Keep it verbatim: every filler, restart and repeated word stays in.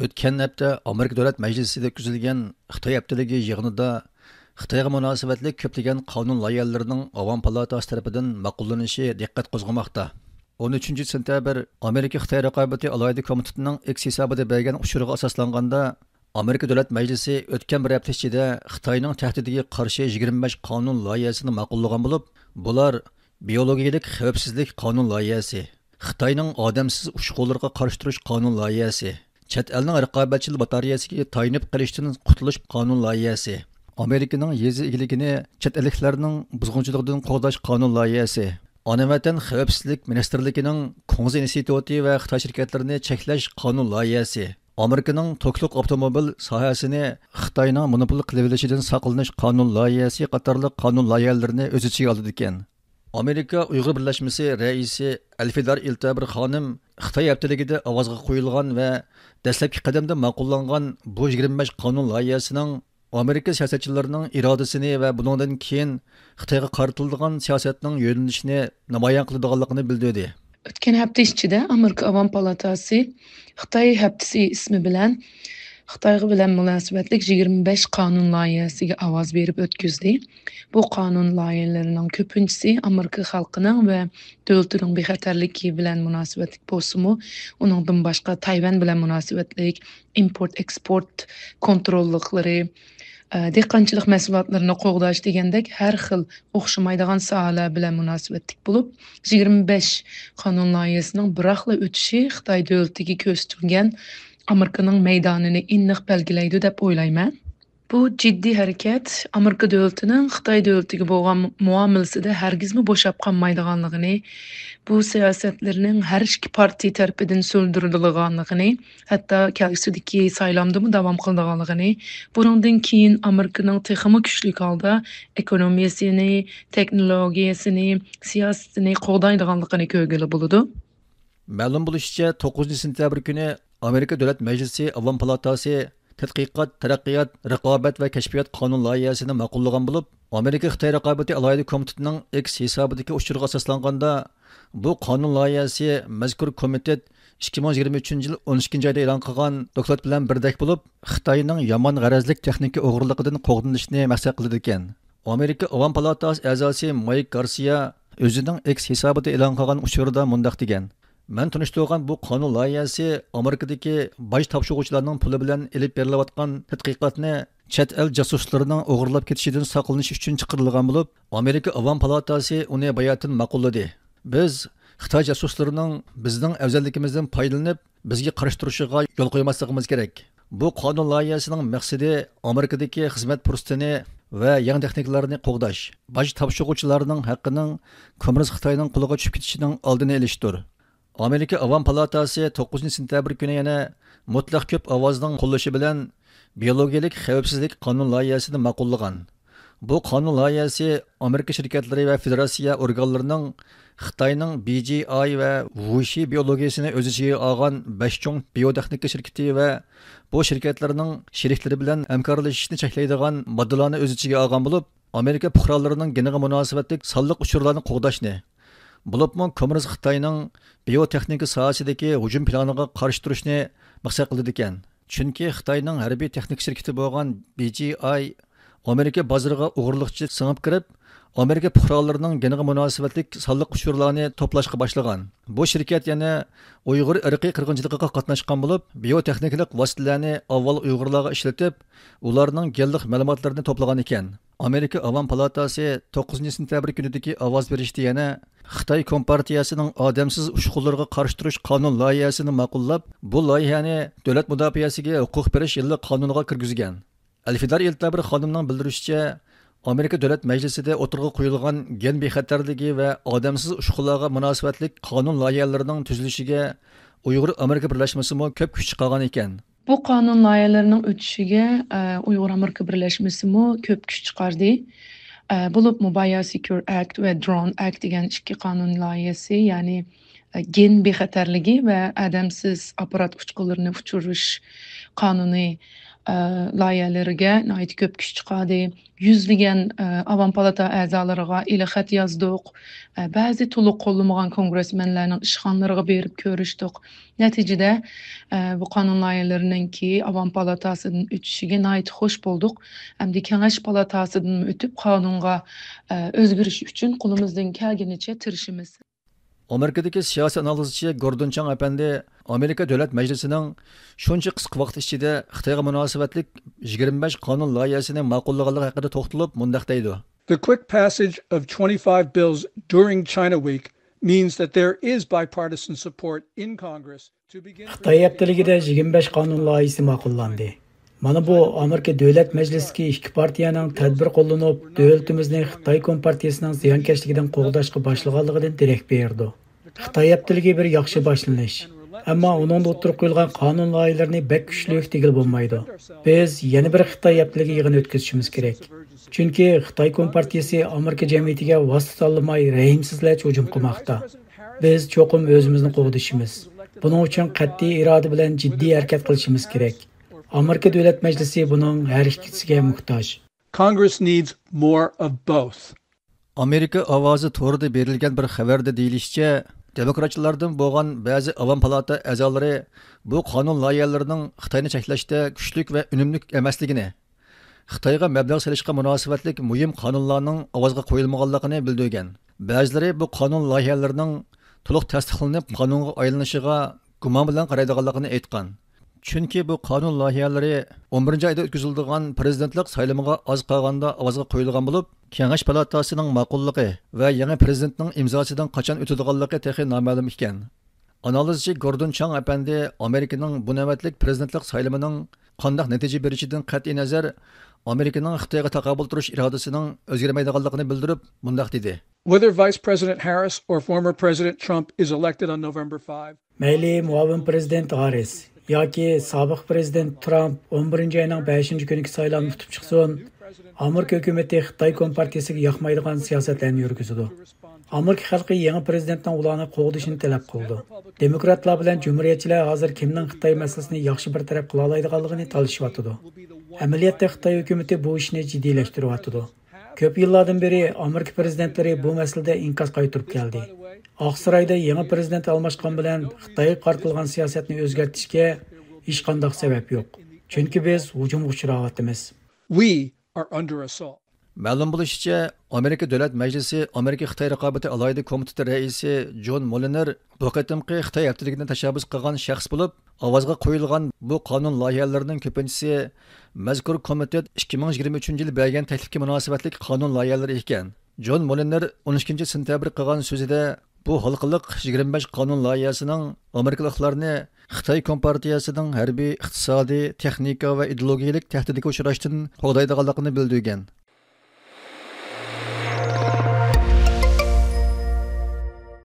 ئۆتكەن ھەپتە ئامېرىكا دۆلەت مەجلىسىدە ئۆتكۈزۈلگەن خىتاي ھەپتىلىكى يىغىنىدا خىتايغا مۇناسىۋەتلىك كۆپلىگەن قانۇن لايىھەلىرىنىڭ ئاۋام پالاتاسى تەرىپىدىن ماقۇللىنىشى دىققەت قوزغىماقتا. ئون ئۈچىنچى سېنتەبىر ئامېرىكا خىتاي رىقابىتى ئالاھىدە كومىتېتىنىڭ ئىكس ھېسابىدا بەرگەن ئۇچۇرىغا ئاساسلانغاندا، ئامېرىكا دۆلەت مەجلىسى ئۆتكەن بىر ھەپتە ئىچىدە خىتاينىڭ تەھدىتىگە قارشى يىگىرمە بەش قانۇن لايىھەسىنى ماقۇللىغان بولۇپ، بۇلار بىيولوگىيەلىك خەۋپسىزلىك قانۇن لايىھەسى، خىتاينىڭ ئادەمسىز ئۇچقۇنلىرىغا قارشى تۇرۇش قانۇن لايىھەسى، چەت ئەلنىڭ رىقابەتچىلىك باتارېيەسىگە تايىنىپ قېلىشتىن قۇتۇلۇش قانۇن لايىھەسى، ئامېرىكىنىڭ يېزا ئىگىلىكىنى چەت ئەللىكلەرنىڭ بۇزغۇنچىلىقىدىن قوغداش قانۇن لايىھەسى، ئانا ۋەتەن خەۋپسىزلىك مىنىستىرلىكىنىڭ كۇڭزى ئىنستىتۇتى ۋە خىتاي شىركەتلىرىنى چەكلەش قانۇن لايىھەسى، ئامېرىكىنىڭ توكلۇق ئاپتوموبىل ساھەسىنى خىتاينىڭ مونوپول قىلىۋېلىشىدىن ساقلىنىش قانۇن لايىھەسى قاتارلىق قانۇن لايىھەلىرىنى ئۆز ئىچىگە ئالىدىكەن. ئامېرىكا ئۇيغۇر بىرلەشمىسى رەئىسى ئەلفىدار ئىلتەبىر خانىم خىتاي ھەپتىلىكىدە ئاۋازغا قويۇلغان ۋە دەسلەپكى قەدەمدە ماقۇللانغان بۇ يىگىرمە بەش قانۇن لايىھەسىنىڭ ئامېرىكا سىياسەتچىلىرىنىڭ ئىرادىسىنى ۋە بۇنىڭدىن كېيىن خىتايغا قارىتىلىدىغان سىياسەتنىڭ يۆنىلىشىنى نامايان قىلىدىغانلىقىنى بىلدۈردى. ئۆتكەن ھەپتە ئىچىدە ئامېرىكا ئاۋام پالاتاسى خىتاي ھەپتىسى ئىسمى بىلەن خىتايغا بىلەن مۇناسىۋەتلىك يىگىرمە بەش قانۇن لايىھەسىگە ئاۋاز بېرىپ ئۆتكۈزدى. بۇ قانۇن لايىھەلىرىنىڭ كۆپىنچىسى ئامېرىكا خەلقىنىڭ ۋە دۆلىتىنىڭ بىخەتەرلىكى بىلەن مۇناسىۋەتلىك بولسىمۇ، ئۇنىڭدىن باشقا تايۋەن بىلەن مۇناسىۋەتلىك، ئىمپورت ئېكسپورت كونتروللۇقلىرى، ئە، دېھقانچىلىق مەھسۇلاتلىرىنى قوغداش دېگەندەك ھەر خىل ئوخشىمايدىغان ساھەلەر بىلەن مۇناسىۋەتلىك بولۇپ، يىگىرمە بەش قانۇن لايىھەسىنىڭ بىراقلا ئۆتۈشى خىتاي دۆلىتىگە كۆرسىتىلگەن ئامېرىكىنىڭ مەيدانىنى ئېنىق بەلگىلەيدۇ دەپ ئويلايمەن. بۇ جىددىي ھەرىكەت ئامېرىكا دۆلىتىنىڭ خىتاي دۆلىتىگە بولغان مۇئامىلىسىدە ھەرگىزمۇ بوشاپ قالمايدىغانلىقىنى، بۇ سىياسەتلىرىنىڭ ھەر ئىككى پارتىيە تەرىپىدىن سۈردۈرۈلىدىغانلىقىنى، ھەتتا كەلگۈسىدىكى سايلامدىمۇ داۋام قىلىدىغانلىقىنى، بۇنىڭدىن كېيىن ئامېرىكىنىڭ تېخىمۇ كۈچلۈك ھالدا ئېكونومىيەسىنى، تېخنولوگىيەسىنى، سىياسىتىنى قوغدايدىغانلىقىنى كۆرگىلى بولىدۇ. مەلۇم بولۇشىچە، توققۇزىنچى سېنتەبىر كۈنى ئامېرىكا دۆلەت مەجلىسى ئاۋام پالاتاسى تەتقىقات، تەرەققىيات، رىقابەت ۋە كەشپىيات قانۇن لايىھەسىنى ماقۇللىغان بولۇپ، ئامېرىكا خىتاي رىقابىتى ئالاھىدە كومىتېتىنىڭ ئېكس ھېسابىدىكى ئۇچۇرغا ئاساسلانغاندا، بۇ قانۇن لايىھەسى مەزكۇر كومىتېت ئىككى مىڭ يىگىرمە ئۈچىنچى يىل ئون ئىككىنچى ئايدا ئېلان قىلغان دوكلات بىلەن بىردەك بولۇپ، خىتاينىڭ يامان غەرەزلىك تېخنىكا ئوغرىلىقىدىن قوغدىنىشنى مەقسەت قىلىدىكەن. ئامېرىكا ئاۋام پالاتاسى ئەزاسى مايك گارسىيا ئۆزىنىڭ ئېكس ھېسابىدا ئېلان قىلغان ئۇچۇرىدا مۇنداق دېگەن: مەن تونۇشتۇرغان بۇ قانۇن لايىھەسى ئامېرىكىدىكى باج تاپشۇرغۇچىلارنىڭ پۇلى بىلەن ئېلىپ بېرىلىۋاتقان تەتقىقاتنى چەت ئەل جاسۇسلىرىنىڭ ئوغرىلاپ كېتىشىدىن ساقلىنىش ئۈچۈن چىقىرىلغان بولۇپ، ئامېرىكا ئاۋام پالاتاسى ئۇنى باياتىن ماقۇللىدى. بىز خىتاي جاسۇسلىرىنىڭ بىزنىڭ ئەۋزەللىكىمىزدىن پايدىلىنىپ، بىزگە قارشى تۇرۇشىغا يول قويماسلىقىمىز كېرەك. بۇ قانۇن لايىھەسىنىڭ مەقسىتى ئامېرىكىدىكى خىزمەت پۇرسىتىنى ۋە يېڭى تېخنىكىلارنى قوغداش، باج تاپشۇرغۇچىلارنىڭ ھەققىنىڭ كوممۇنىست خىتاينىڭ قولىغا چۈشۈپ كېتىشىنىڭ ئالدىنى ئېلىشتۇر. ئامېرىكا ئاۋام پالاتاسى توققۇزىنچى سېنتەبىر كۈنى يەنە مۇتلەق كۆپ ئاۋازنىڭ قوللىشى بىلەن بىيولوگىيەلىك خەۋپسىزلىك قانۇن لايىھەسىنى ماقۇللىغان. بۇ قانۇن لايىھەسى ئامېرىكا شىركەتلىرى ۋە فېدېراتسىيە ئورگانلىرىنىڭ خىتاينىڭ بى جى ئاي ۋە ۋۇشى بىيولوگىيىسىنى ئۆز ئىچىگە ئالغان بەش چوڭ بىيوتېخنىكا شىركىتى ۋە بۇ شىركەتلەرنىڭ شېرىكلىرى بىلەن ھەمكارلىشىشنى چەكلەيدىغان ماددىلارنى ئۆز ئىچىگە ئالغان بولۇپ، ئامېرىكا پۇقرالىرىنىڭ گېنىغا مۇناسىۋەتلىك سانلىق ئۇچۇرلارنى قوغداشنى، بولۇپمۇ كوممۇنىست خىتاينىڭ بىيوتېخنىكا ساھەسىدىكى ھۇجۇم پىلانىغا قارشى تۇرۇشنى مەقسەت قىلىدىكەن. چۈنكى خىتاينىڭ ھەربىي تېخنىكا شىركىتى بولغان بى جى ئاي ئامېرىكا بازىرىغا ئوغرىلىقچە سىڭىپ كىرىپ، ئامېرىكا پۇقرالىرىنىڭ گېنىغا مۇناسىۋەتلىك سانلىق ئۇچۇرلارنى توپلاشقا باشلىغان. بۇ شىركەت يەنە ئۇيغۇر ئىرقىي قىرغىنچىلىقىغا قاتناشقان بولۇپ، بىيوتېخنىكىلىق ۋاسىتىلەرنى ئاۋۋال ئۇيغۇرلارغا ئىشلىتىپ، ئۇلارنىڭ گېنلىق مەلۇماتلىرىنى توپلىغان ئىكەن. ئامېرىكا ئاۋام پالاتاسى توققۇزىنچى سېنتەبىر كۈنىدىكى ئاۋاز بېرىشتە يەنە خىتاي كومپارتىيەسىنىڭ ئادەمسىز ئۇچقۇنلىرىغا قارشى تۇرۇش قانۇن لايىھەسىنى ماقۇللاپ، بۇ لايىھەنى دۆلەت مۇداپىئەسىگە ھوقۇق بېرىش يىللىق قانۇنىغا كىرگۈزگەن. ئەلفىدار ئىلتەبىر خانىمنىڭ بىلدۈرۈشىچە، ئامېرىكا دۆلەت مەجلىسىدە ئوتتۇرىغا قويۇلغان گېن بىخەتەرلىكى ۋە ئادەمسىز ئۇچقۇنلارغا مۇناسىۋەتلىك قانۇن لايىھەلىرىنىڭ تۈزۈلۈشىگە ئۇيغۇر ئامېرىكا بىرلەشمىسىمۇ كۆپ كۈچ چىقارغان ئىكەن. بۇ قانۇن لايىھەلىرىنىڭ ئۆتۈشىگە، ئە، ئۇيغۇر ئامېرىكا بىرلەشمىسىمۇ كۆپ كۈچ چىقاردى. ئە، بولۇپمۇ بايو سېكيۇر ئەكت ۋە درون ئەكت دېگەن ئىككى قانۇن لايىھەسى، يەنى، ئە، گېن بىخەتەرلىكى ۋە ئادەمسىز ئاپپارات ئۇچقۇنلىرىنى ئۇچۇرۇش قانۇنى، ئە، لايىھەلىرىگە ناھايىتى كۆپ كۈچ چىقاردى. يۈزلىگەن، ئە، ئاۋام پالاتا ئەزالىرىغا ئېلخەت يازدۇق. ئە، بەزى تولۇق قوللىمىغان كونگرېسمېنلەرنىڭ ئىشخانىلىرىغا بېرىپ كۆرۈشتۇق. نەتىجىدە، ئە، بۇ قانۇن لايىھەلىرىنىڭكى ئاۋام پالاتاسىدىن ئۆتۈشىگە ناھايىتى خوش بولدۇق. ئەمدى كېڭەش پالاتاسىدىن ئۆتۈپ قانۇنغا، ئە، ئۆزگىرىش ئۈچۈن قولىمىزدىن كەلگىنىچە تىرىشىمىز. ئامېرىكىدىكى سىياسىي ئانالىزچى گوردون چاڭ ئەپەندى ئامېرىكا دۆلەت مەجلىسىنىڭ شۇنچە قىسقا ۋاقىت ئىچىدە خىتايغا مۇناسىۋەتلىك يىگىرمە بەش قانۇن لايىھەسىنى ماقۇللىغانلىقى ھەققىدە توختىلىپ، مۇنداق دەيدۇ. The quick passage of twenty-five bills during China Week means that there is bipartisan support in Congress to begin خىتاي ھەپتىلىكىدە يىگىرمە بەش قانۇن لايىھىسى ماقۇللاندى. مانا بۇ ئامېرىكا دۆلەت مەجلىسىدىكى ئىككى پارتىيەنىڭ تەدبىر قوللىنىپ، دۆلىتىمىزنى خىتاي كومپارتىيىسىنىڭ زىيانكەشلىكىدىن قوغداشقا باشلىغانلىقىدىن دېرەك بېرىدۇ. خىتاي ھەپتىلىكى بىر ياخشى باشلىنىش. ئەمما ئۇنىڭدا ئوتتۇرىغا قويۇلغان قانۇن لايىھىلىرىنى بەك كۈچلۈك دېگىلى بولمايدۇ. بىز يەنە بىر خىتاي ھەپتىلىكى يىغىنى ئۆتكۈزۈشىمىز كېرەك. چۈنكى خىتاي كومپارتىيىسى ئامېرىكا جەمئىيىتىگە ۋاسىتە تاللىماي رەھىمسىزلەرچە ھۇجۇم قىلماقتا. بىز چوقۇم ئۆزىمىزنى قوغدىشىمىز. بۇنىڭ ئۈچۈن قەتئىي ئىرادە بىلەن جىددىي ھەرىكەت قىلىشىمىز كېرەك. ئامېرىكا دۆلەت مەجلىسى بۇنىڭ ھەر ئىككىسىگە موھتاج. Congress needs more of both. ئامېرىكا ئاۋازى تورىدا بېرىلگەن بىر خەۋەردە دېيىلىشىچە، دېموكراتچىلاردىن بولغان بەزى ئاۋام پالاتا ئەزالىرى بۇ قانۇن لايىھەلىرىنىڭ خىتاينى چەكلەشتە كۈچلۈك ۋە ئۈنۈملۈك ئەمەسلىكىنى، خىتايغا مەبلەغ سېلىشقا مۇناسىۋەتلىك مۇھىم قانۇنلارنىڭ ئاۋازغا قويۇلمىغانلىقىنى بىلدۈرگەن. بەزىلىرى بۇ قانۇن لايىھەلىرىنىڭ تولۇق تەستىقلىنىپ قانۇنغا ئايلىنىشىغا گۇمان بىلەن قارايدىغانلىقىنى ئېيتقان. چۈنكى بۇ قانۇن لايىھەلىرى ئون بىرىنچى ئايدا ئۆتكۈزۈلىدىغان پىرېزىدېنتلىق سايلىمىغا ئاز قالغاندا ئاۋازغا قويۇلغان بولۇپ، كېڭەش پالاتاسىنىڭ ماقۇللۇقى ۋە يېڭى پىرېزىدېنتنىڭ ئىمزاسىدىن قاچان ئۆتىدىغانلىقى تېخى نامەلۇم ئىكەن. ئانالىزچى گوردون چاڭ ئەپەندى ئامېرىكىنىڭ بۇ نۆۋەتلىك پىرېزىدېنتلىق سايلىمىنىڭ قانداق نەتىجە بېرىشىدىن قەتئىينەزەر، ئامېرىكىنىڭ خىتايغا تاقابىل تۇرۇش ئىرادىسىنىڭ ئۆزگەرمەيدىغانلىقىنى بىلدۈرۈپ، مۇنداق دېدى. Whether Vice President Harris or former President Trump is elected on November five, مەيلى مۇئاۋىن پىرېزىدېنت ھاررىس ياكى سابىق پىرېزىدېنت ترامپ ئون بىرىنچى ئاينىڭ بەشىنچى كۈنىكى سايلامدا ئۇتۇپ چىقسۇن، ئامېرىكا ھۆكۈمىتى خىتاي كومپارتىيىسىگە ياقمايدىغان سىياسەتلەرنى يۈرگۈزىدۇ. ئامېرىكا خەلقى يېڭى پىرېزىدېنتنىڭ ئۇلارنى قوغدىشىنى تەلەپ قىلىدۇ. دېموكراتلار بىلەن جۇمھۇرىيەتچىلەر ھازىر كىمنىڭ خىتاي مەسىلىسىنى ياخشى بىر تەرەپ قىلالايدىغانلىقىنى تالىشىۋاتىدۇ. ئەمەلىيەتتە خىتاي ھۆكۈمىتى بۇ ئىشنى جىددىيلەشتۈرۈۋاتىدۇ. كۆپ يىللاردىن بېرى ئامېرىكا پىرېزىدېنتلىرى بۇ مەسىلىدە ئىنكاس قايتۇرۇپ كەلدى. ئاقسارايدا يېڭى پىرېزىدېنت ئالماشقان بىلەن خىتايغا قارىتىلغان سىياسەتنى ئۆزگەرتىشكە ھېچقانداق سەۋەب يوق. چۈنكى بىز ھۇجۇمغا ئۇچراۋاتىمىز. We are under assault. مەلۇم بولۇشىچە، ئامېرىكا دۆلەت مەجلىسى ئامېرىكا خىتاي رىقابىتى ئالاھىدە كومىتېتى رەئىسى جون موللېنېر بۇ قېتىمقى خىتاي ھەپتىلىكىنى تەشەببۇس قىلغان شەخس بولۇپ، ئاۋازغا قويۇلغان بۇ قانۇن لايىھەلىرىنىڭ كۆپىنچىسى مەزكۇر كومىتېت ئىككى مىڭ يىگىرمە ئۈچىنچى يىلى بەرگەن تەكلىپكە مۇناسىۋەتلىك قانۇن لايىھەلىرى ئىكەن. جون موللېنېر ئون ئىككىنچى سېنتەبىر قىلغان سۆزىدە، بۇ ھالقىلىق يىگىرمە بەش قانۇن لايىھەسىنىڭ ئامېرىكىلىقلارنى خىتاي كومپارتىيەسىنىڭ ھەربىي، ئىقتىسادىي، تېخنىكا ۋە ئىدېئولوگىيەلىك تەھدىتىگە ئۇچراشتىن قوغدايدىغانلىقىنى بىلدۈرگەن.